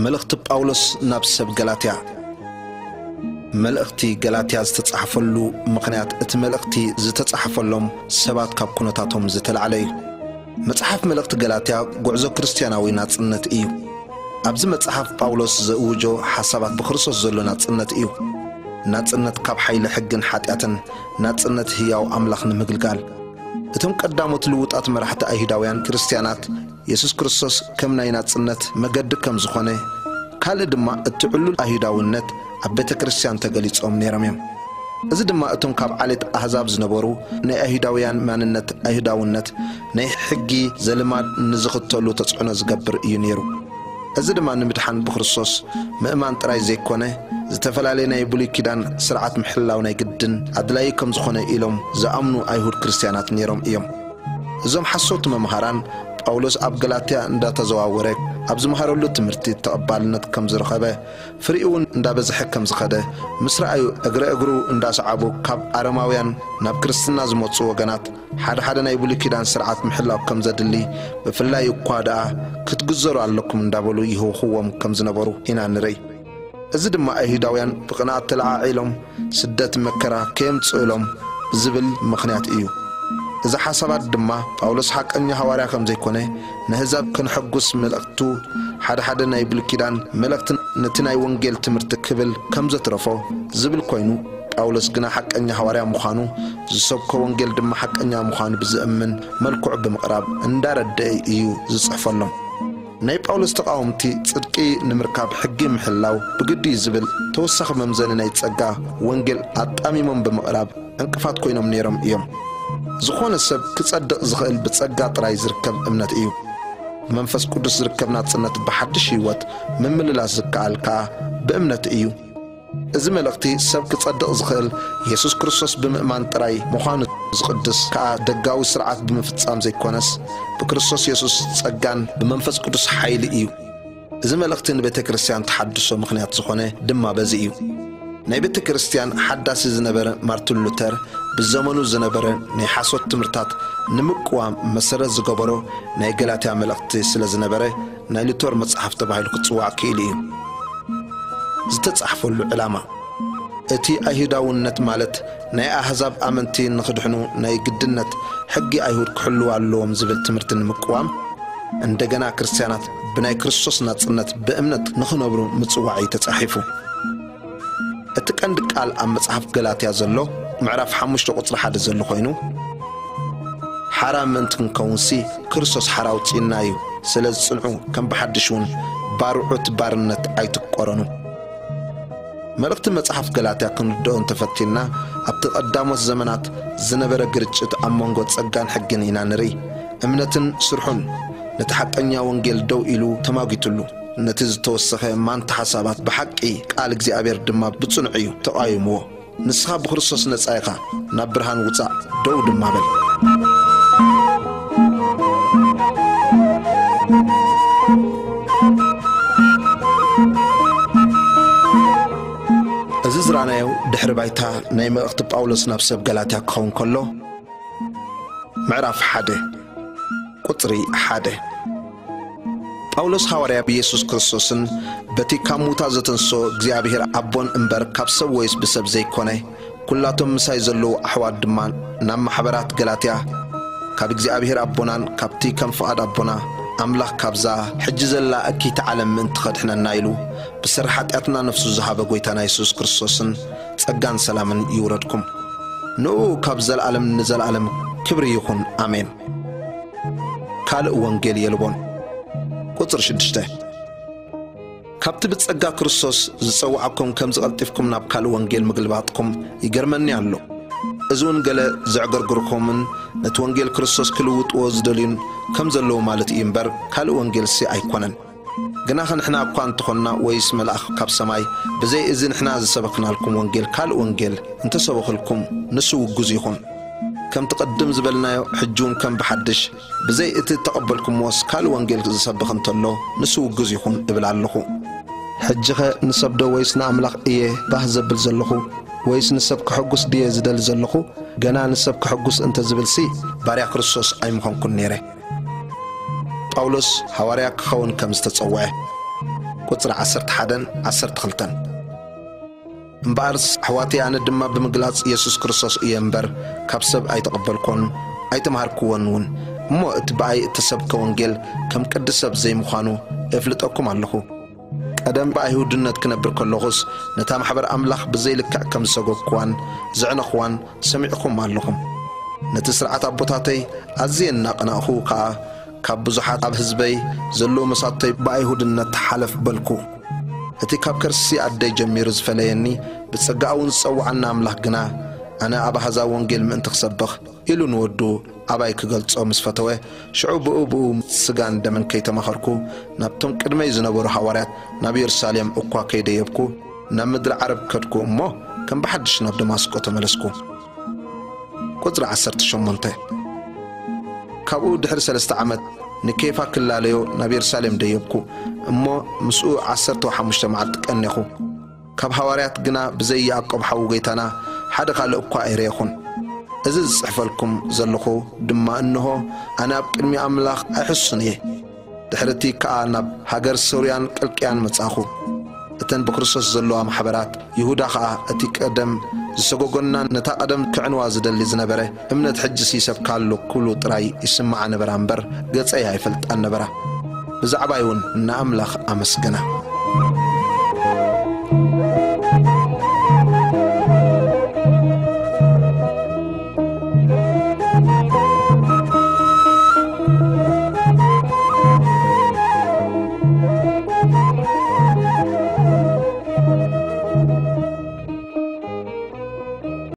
መልእኽቲ ጳውሎስ ናብ ሰብ ገላትያ። መልእኽቲ ገላትያ ዝተጻሕፈሉ ምኽንያት፣ እቲ መልእኽቲ ዝተጻሕፈሎም ሰባት ካብ ኩነታቶም ዝተላዕለ እዩ። መጽሓፍ መልእኽቲ ገላትያ ጉዕዞ ክርስትያናዊ ናጽነት እዩ። ኣብዚ መጽሓፍ ጳውሎስ ዘእውጆ ሓሳባት ብክርስቶስ ዘሎ ናጽነት እዩ። ናጽነት ካብ ሓይሊ ሕግን ሓጢኣትን፣ ናጽነት ህያው ኣምላኽ ንምግልጋል። እቶም ቀዳሞት ልውጣት መራሕቲ ኣይሁዳውያን ክርስትያናት፣ የሱስ ክርስቶስ ከም ናይ ናጽነት መገዲ ከም ዝኾነ፣ ካልእ ድማ እቲ ዕሉል ኣይሁዳውነት ኣብ ቤተ ክርስትያን ተገሊጾም ነይሮም እዮም። እዚ ድማ እቶም ካብ ዓሌት ኣህዛብ ዝነበሩ፣ ናይ ኣይሁዳውያን ማንነት ኣይሁዳውነት ናይ ሕጊ ዘልማድ ንዝኽተሉ ተጽዕኖ ዝገብር እዩ ነይሩ። እዚ ድማ ንምድሓን ብክርስቶስ ምእማን ጥራይ ዘይኮነ፣ ዝተፈላለየ ናይ ብሉይ ኪዳን ስርዓት ምሕላው ናይ ግድን ኣድላዪ ከም ዝኾነ ኢሎም ዝኣምኑ ኣይሁድ ክርስትያናት ነይሮም እዮም። እዞም ሓሰውቲ መምሃራን፣ ጳውሎስ ኣብ ገላትያ እንዳተዘዋወረ ኣብ ዝመሃረሉ ትምህርቲ ተቐባልነት ከም ዝረኸበ፣ ፍሪኡ እውን እንዳበዝሐ ከም ዝኸደ ምስ ረኣዩ፣ እግረ እግሩ እንዳሰዓቡ ካብ ኣረማውያን ናብ ክርስትና ዝመጹ ወገናት፣ ሓደ ሓደ ናይ ብሉይ ኪዳን ስርዓት ምሕላው ከም ዘድሊ፣ ብፍላይ እኳ ደኣ ክትግዘሩ ኣለኩም እንዳበሉ ይህውኽዎም ከም ዝነበሩ ኢና ንርኢ። እዚ ድማ ኣይሁዳውያን ብቕንኣት ተለዓዒሎም ስደት መከራ ከየምጽእሎም ብዝብል ምኽንያት እዩ። እዚ ሓሳባት ድማ ጳውሎስ ሓቀኛ ሃዋርያ ከም ዘይኮነ፣ ነህዛብ ከነሐጉስ መልእኽቱ ሓደ ሓደ ናይ ብሉይ ኪዳን መልእኽቲ ነቲ ናይ ወንጌል ትምህርቲ ክብል ከም ዘትረፎ ዝብል ኮይኑ፣ ጳውሎስ ግና ሓቀኛ ሃዋርያ ምዃኑ፣ ዝሰብኮ ወንጌል ድማ ሓቀኛ ምዃኑ ብዝእምን መልክዑ ብምቕራብ እንዳረደአ እዩ ዝጽሕፈሎም። ናይ ጳውሎስ ተቓወምቲ፣ ጽድቂ ንምርካብ ሕጊ ምሕላው ብግዲ እዩ ዝብል ተወሳኺ መምዘኒ ናይ ጸጋ ወንጌል ኣጣሚሞም ብምቕራብ ዕንቅፋት ኮይኖም ነይሮም እዮም። ዝኾነ ሰብ ክጸድቕ ዝኽእል ብጸጋ ጥራይ ዝርከብ እምነት እዩ። ብመንፈስ ቅዱስ ዝርከብ ናጽነት ብሓድሽ ህይወት ምምልላስ ዝከኣል ከኣ ብእምነት እዩ። እዚ መልእኽቲ ሰብ ክጸድቕ ዝኽእል የሱስ ክርስቶስ ብምእማን ጥራይ ምዃኑ፣ ዝቕድስ ከኣ ደጋዊ ስርዓት ብምፍጻም ዘይኮነስ፣ ብክርስቶስ የሱስ ጸጋን ብመንፈስ ቅዱስ ሓይሊ እዩ። እዚ መልእኽቲ ንቤተ ክርስትያን ተሓድሶ ምኽንያት ዝኾነ ድማ በዚ እዩ። ናይ ቤተ ክርስትያን ሓዳሲ ዝነበረ ማርቲን ሉተር፣ ብዘመኑ ዝነበረ ናይ ሓሶት ትምህርታት ንምቅዋም መሰረት ዝገበሮ ናይ ገላትያ መልእኽቲ ስለ ዝነበረ፣ ናይ ሉተር መጽሓፍ ተባሂሉ ክጽዋዕ ክኢሉ እዩ። ዝተጻሕፈሉ ዕላማ፣ እቲ ኣይሁዳውነት ማለት ናይ ኣህዛብ ኣመንቲ ንኽድሕኑ ናይ ግድነት ሕጊ ኣይሁድ ክሕልዉ ኣለዎም ዝብል ትምህርቲ ንምቅዋም፣ እንደገና ክርስትያናት ብናይ ክርስቶስ ናጽነት ብእምነት ንኽነብሩ ምጽዋዕ እዩ ተጻሒፉ። እቲ ቀንዲ ቃል ኣብ መጽሓፍ ገላትያ ዘሎ ምዕራፍ ሓሙሽተ ቁጽሪ ሓደ ዘሎ ኮይኑ፣ ሓራ ምእንቲ ክንከውንሲ ክርስቶስ ሓራ ኣውጺእና እዩ። ስለዚ ጽንዑ፣ ከም ብሓድሽ እውን ባርዑት ባርነት ኣይትቆረኑ። መልእኽቲ መጽሓፍ ገላትያ ክንርድኦ እንተፈቲንና፣ ኣብቲ ቀዳሞት ዘመናት ዝነበረ ግርጭት ኣብ መንጎ ጸጋን ሕግን ኢና ንርኢ። እምነትን ስርሑን ነቲ ሓቀኛ ወንጌል ደው ኢሉ ተማጒትሉ። ነቲ ዝተወሰኸ ማንታ ሓሳባት ብሓቂ ቃል እግዚኣብሔር ድማ ብጽኑዕ እዩ ተቓዊምዎ። ንስኻ ብክርስቶስ ነጻ ኢኻ፣ ናብ ብርሃን ውጻእ፣ ደው ድማ በል። እዚ ዝረኣናዮ ድሕሪ ባይታ ናይ መልእኽቲ ጳውሎስ ናብ ሰብ ገላትያ ክኸውን ከሎ፣ ምዕራፍ ሓደ ቁጽሪ ሓደ። ጳውሎስ ሃዋርያ ብየሱስ ክርስቶስን በቲ ካብ ሙታ ዘተንስኦ እግዚኣብሔር ኣቦን እምበር ካብ ሰብ ወይስ ብሰብ ዘይኮነ፣ ኩላቶም ምሳይ ዘለዉ ኣሕዋት ድማ ናብ ማሕበራት ገላትያ፣ ካብ እግዚኣብሔር ኣቦናን ካብቲ ከም ፍቓድ ኣቦና ኣምላኽ ካብዛ ሕጂ ዘላ እኪይቲ ዓለም ምእንቲ ኸድሕነና ኢሉ ብሰሪ ሓጢኣትና ነፍሱ ዝሃበ ጐይታና የሱስ ክርስቶስን ጸጋን ሰላምን ይውረድኩም። ንእኡ ካብ ዘለዓለም ንዘለዓለም ክብሪ ይኹን፣ ኣሜን። ካልእ ወንጌል የልቦን። ቁጽሪ ሽዱሽተ። ካብቲ ብጸጋ ክርስቶስ ዝጸውዓኩም ከምዚ ቀልጢፍኩም ናብ ካልእ ወንጌል ምግልባጥኩም ይገርመኒ ኣሎ። እዚ እውን ገለ ዘዕገርግርኩምን ነቲ ወንጌል ክርስቶስ ክልውጥዎ ዝደልዩን ከም ዘለዉ ማለት እዩ እምበር፣ ካልእ ወንጌልሲ ኣይኮነን። ግናኸ ንሕና እኳ እንተኾንና፣ ወይስ መልኣኽ ካብ ሰማይ፣ ብዘይ እዚ ንሕና ዝሰበኽናልኩም ወንጌል ካልእ ወንጌል እንተሰበኽልኩም፣ ንሱ ውጉዝ ይኹን። ከምቲ ቅድም ዝበልናዮ፣ ሕጂ እውን ከም ብሓድሽ፣ ብዘይ እቲ እተቐበልኩምዎስ ካልእ ወንጌል ዝሰብኽ እንተሎ፣ ንሱ ውጉዝ ይኹን እብል ኣለኹ። ሕጂኸ ንሰብዶ ወይስ ንኣምላኽ እየ ባህ ዘብል ዘለኹ? ወይስ ንሰብ ከሐጉስ ድየ ዝደሊ ዘለኹ? ገና ንሰብ ከሐጉስ እንተ ዝብልሲ፣ ባርያ ክርስቶስ ኣይምኾንኩን ነይረ። ጳውሎስ ሃዋርያ ክኸውን ከም ዝተጸውዐ። ቁጽሪ ዓሰርተ ሓደን ዓሰርተ ክልተን። እምበኣርስ ኣሕዋተይ፣ ኣነ ድማ ብምግላጽ የሱስ ክርስቶስ እየ እምበር፣ ካብ ሰብ ኣይተቐበልኮን ኣይተምሃርክዎን እውን። እሞ እቲ ብኣይ እተሰብከ ወንጌል ከም ቅዲ ሰብ ዘይምዃኑ እፍልጠኩም ኣለኹ። ቀደም ብኣይሁድነት ክነብር ከለኹስ፣ ነታ ማሕበር ኣምላኽ ብዘይልክዕ ከም ዝሰጎግክዋን ዘዕነኽዋን ሰሚዕኹም ኣለኹም። ነቲ ስርዓት ኣቦታተይ ኣዝየ እናቐናእኹ ከኣ፣ ካብ ብዙሓት ኣብ ህዝበይ ዘለዉ መሳቶይ ብኣይሁድነት ሓለፍ በልኩ። እቲ ካብ ከርሲ ኣደይ ጀሚሩ ዝፈለየኒ፣ ብጸጋኡ እውን ዝጸውዓና ኣምላኽ ግና፣ ኣነ ኣብ ኣህዛብ ወንጌል ምእንቲ ክሰብኽ ኢሉ ንወዱ ኣባይ ክገልጾ ምስ ፈተወ፣ ሽዑ ብኡ ብኡ ስጋን ደምን ከይተማኸርኩ፣ ናብቶም ቅድመይ ዝነበሩ ሃዋርያት ናብ የሩሳሌም እኳ ከይደየብኩ፣ ናብ ምድሪ ዓረብ ከድኩ እሞ፣ ከም ብሓድሽ ናብ ደማስቆ ተመለስኩ። ቁጽሪ ዓሰርተ ሸሞንተ። ካብኡ ድሕሪ ሰለስተ ዓመት ንኬፋ ክላለዮ ናብ የሩሳሌም ደየብኩ እሞ፣ ምስኡ ዓሰርተ ሓሙሽተ መዓልቲ ቀኔኹ። ካብ ሃዋርያት ግና ብዘይ ያዕቆብ ሓው ጐይታና ሓደ ካልእ እኳ ኣይረየኹን። እዚ ዝጽሕፈልኩም ዘለኹ ድማ እንሆ፣ ኣነ ኣብ ቅድሚ ኣምላኽ ኣይሕሱን እየ። ድሕሪ እቲ ከኣ ናብ ሃገር ሶርያን ቅልቅያን መጻኹ። እተን ብክርስቶስ ዘለዋ ማሕበራት ይሁዳ ኸኣ፣ እቲ ቀደም ዝሰጎጎና፣ ነታ ቀደም ክዕንዋ ዝደሊ ዝነበረ እምነት፣ ሕጅስ ይሰብካ ኣሎ ክብሉ ጥራይ ይስምዓ ነበራ እምበር፣ ገጸይ ኣይፈልጣን ነበራ። ብዛዕባይ እውን ንኣምላኽ ኣመስገና።